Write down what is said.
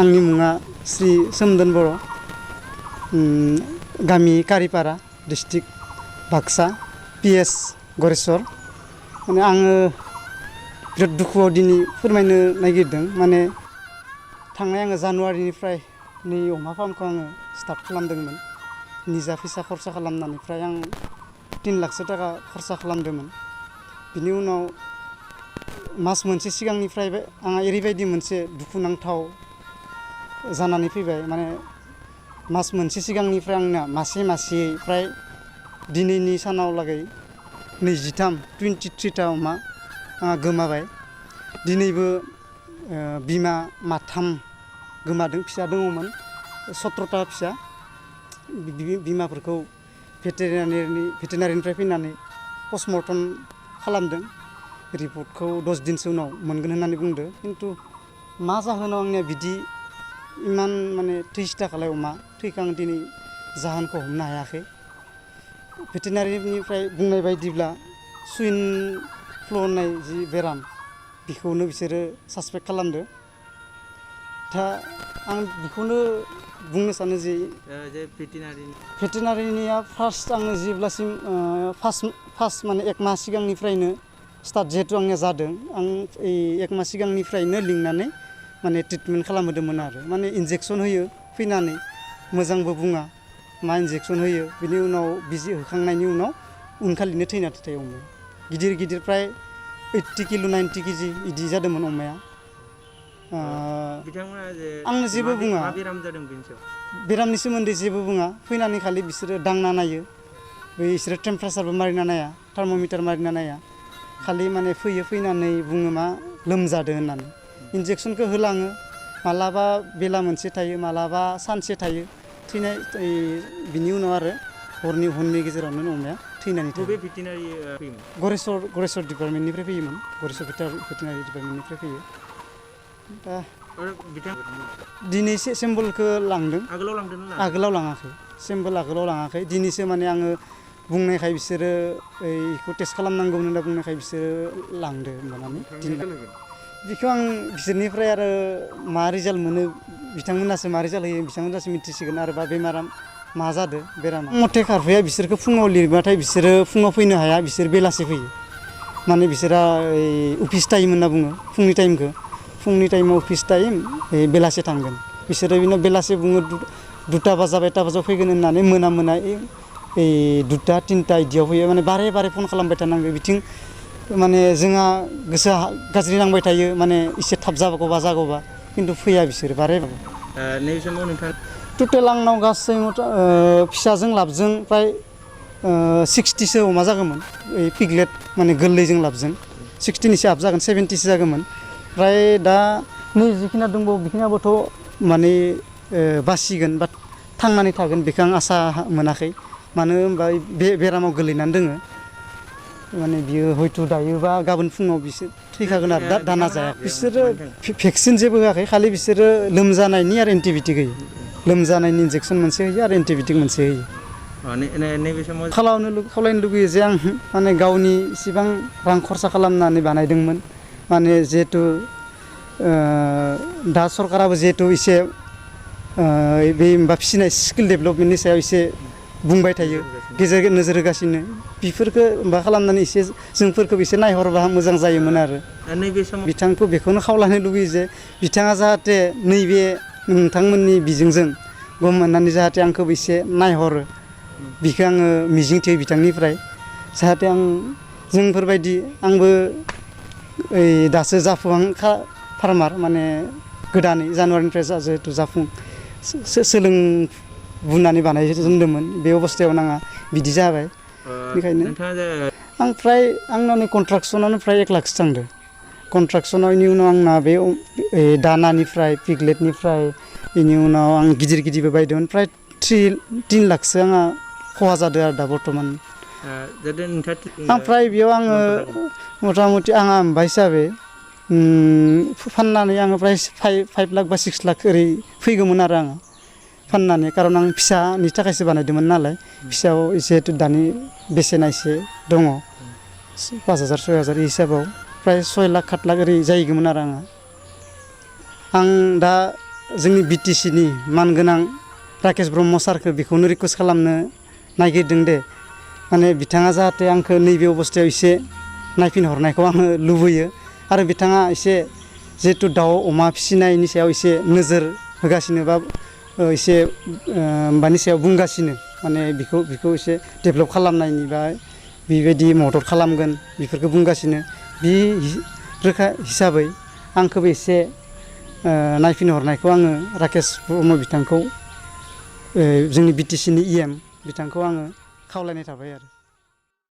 आंनि मुङा श्री सोमदोन बर', गामि कारिपारा, डिस्ट्रिक्ट बाक्सा, PS गरेस्वर। माने आङो बिराद दुखुआव दिनै फोरमायनो नागिरदों। माने थांनाय आङो जानुवारिनिफ्राय नै अमा फार्मखौ आङो स्टार्ट खालामदोंमोन। निजा फैसा खरसा खालामनायनिफ्राय आं 3 लाखसो थाखा खरसा खालामदोंमोन। बिनि उनाव मास मोनसे सिगांनिफ्राय आंहा ओरैबायदि मोनसे दुखुनांथाव जानानै फैबाय। माने मास मोनसे सिगांनिफ्राय आंना मासेयै फ्राय दिनैनि सानाव लागै 23टा अमा गोमाबाय। दिनैबो बिमा माथाम गोमादों, फिसा दङमोन 17टा फिसा। बिमाफोरखौ भेटेनारिनिफ्राय फैनानै पस्टमर्टम खालामदों। रिपर्टखौ 10 दिनसो उनाव मोनगोन होननानै बुंदों। खिन्थु मा जाहोनाव आंनिया बिदि इमान माने 30 थाखालाय अमा थैखो आं दिनै जाहोनखौ हमनो हायाखै। भेटेनारिनिफ्राय बुंनाय बायदिब्ला सुइन फ्लु होननाय जि बेराम, बेखौनो बिसोरो सासपेक्ट खालामदो। दा आं बेखौनो बुंनो सानो जे भेटेनारिनिया फार्स्ट आङो जेब्लासिम फार्स्ट माने 1 मास सिगांनिफ्रायनो स्टार्ट जिहेतु आंनिया जादों, आं 1 मास सिगांनिफ्रायनो लिंनानै माने ट्रिटमेन्ट खालामहोदोंमोन आरो। माने इन्जेक्सन होयो फैनानै, मोजांबो बुङा मा इन्जेक्सन होयो। बिनि उनाव बिजि होखांनायनि उनाव उनखालिनो थैना थायो अमाया। गिदिर फ्राय 80 किल' 90 केजि बिदि जादोंमोन अमाया। आंनो जेबो बुङा, बेरामनि सोमोन्दै जेबो बुङा। फैनानै खालि बिसोरो दांना नायो, बिसोरो टेम्पारेचारबो मारिना नाया, थार्म'मिटार मारिना नाया। खालि माने फैनानै बुङो मा लोमजादों होननानै। इन्जेक्सनखौ होलाङो, मालाबा बेला मोनसे थायो, मालाबा सानसे थायो थैनाय। बिनि उनाव आरो हरनि गेजेरावनो अमाया थैनानै थायो। गरेस्वर डिपार्टमेन्टनिफ्राय फैयोमोन, गरेस्वर भेटेनारि डिपार्टमेन्टनिफ्राय फैयो। दा दिनैसो सेम्पोलखौ लांदों, आगोलाव लाङाखै। सेम्पोल आगोलाव लाङाखै। दिनैसो माने आङो बुंनायखाय बिसोरो बेखौ टेस्ट खालामनांगौमोन होनना बुंनायखाय बिसोरो लांदो होननानै। बेखौ आं बिसोरनिफ्राय आरो मा रिजाल्ट मोनो, बिथांमोनासो मा रिजाल्ट होयो बिथांमोनासो मिथिसिगोन। आरोबा बेमारा मा जादों, बेरामा मथे खारफाया। बिसोरखौ फुङाव लिरबाथाय बिसोरो फुङाव फैनो हाया, बिसोर बेलासि फैयो। माने बिसोरा अफिस टाइम होनना बुङो, फुंनि टाइमाव अफिस टाइम, बेलासि थांगोन बिसोरो। बिनाव बेलासि बुङो 2टा बाजाबा 1टा बाजायाव फैगोन होननानै मोना 2टा 3टा बिदियाव फैयो। माने बारे फन खालामबाय थानांगौ। बिथिं माने जोंहा गोसोआ गाज्रि नांबाय थायो, माने एसे थाब जागौबा खिन्थु फैया बिसोरो बारे। नैबे समाव नोंथां टटेल आंनाव गासै फिसाजों लाबजों फ्राय 60सो अमा जागौमोन। पिगलेट माने गोरलैजों लाबजों 60निसो आप जागोन, 70सो जागौमोन। ओमफ्राय दा नै जिखिना दंबावो बेखिनियाबोथ' माने बासिगोन बा थांनानै थागोन बेखौ आं आसा मोनाखै। मानो होनबा बे बेरामाव गोलैनानै दोङो। माने बियो हयथ' दायोबा गाबोन फुङाव बिसोर थैखागोन आरो दाना जाया। बिसोरो भेक्सिन जेबो होआखै, खालि बिसोरो लोमजानायनि आरो एन्टिबायटिक होयो। लोमजानायनि इन्जेक्सन मोनसे होयो आरो एन्टिबायटिक मोनसे होयो। नैबे समाव खावलायनो लुगैयो जे आं माने गावनि इसिबां रां खरसा खालामनानै बानायदोंमोन। माने जिहेथु दा सरकाराबो जिहेथु एसे बे माबा फिसिनाय स्किल डेभेलपमेन्टनि सायाव एसे बुंबाय थायो, नोजोर होगासिनो। बेफोरखौ माबा खालामनानै एसे जोंफोरखौ एसे नायहरबा मोजां जायोमोन आरो। नैबे समाव बिथांखौ बेखौनो खावलायनो लुगैयो जे बिथाङा जाहाथे नैबे नोंथांमोननि बिजोंजों गम मोननानै जाहाथे आंखौबो एसे नायहरो। बिखौ आङो मिजिंथियो बिथांनिफ्राय। जाहाथे जोंफोरबायदि आंबो दासो जाफुहां फार्मार, माने गोदानै जानुवारिनिफ्राय जिहेथु बुंनानै बानायजेनदोंमोन। बे अबस्थायाव आंहा बिदि जाबाय। बेनिखायनो आं फ्राय आंना कन्ट्राक्सनानो फ्राय 1 लाखसो थांदों। कन्ट्राक्सनाव बेनि उनाव आंना बे दानानिफ्राय पिगलेटनिफ्राय बेनि उनाव आं गिदिरबो बायदोंमोन। फ्राय 3 लाखसो आंहा खहा जादों आरो दा बर्थमान। ओमफ्राय बेयाव आङो मथा मथि आंहा माबा हिसाबै फाननानै आङो प्राय 5 लाख बा 6 लाख ओरै फैगौमोन आरो आङो फाननानै। खारन आं फिसानि थाखायसो बानायदोंमोन नालाय। फिसायाव जिहेथु दानि बेसेना एसे दङ, 5,000 6,000 हिसाबाव प्राय 6 लाख 7 लाख ओरै जाहैगौमोन आरो आं दा जोंनि BTCनि मानगोनां राकेश ब्रह्म सारखौ बेखौनो रिकुवेस्ट खालामनो नागिरदों दे माने बिथाङा जाहाथे आंखौ नैबे अबस्थायाव एसे नायफिनहरनायखौ आङो लुबैयो आरो बिथाङा एसे जिहेतु दाउ अमा फिसिनायनि सायाव एसे नोजोर होगासिनो बा एसे माबानि सायाव बुंगासिनो माने बिखौ एसे डेभेलप खालामनायनि बा बेबायदि मदद खालामगोन बेफोरखौ बुंगासिनो बे रोखा हिसाबै आंखौबो एसे नायफिनहरनायखौ आङो राकेश ब्रह्म बिथांखौ जोंनि BTCनि EM बिथांखौ आङो खावलायनाय थाबाय आरो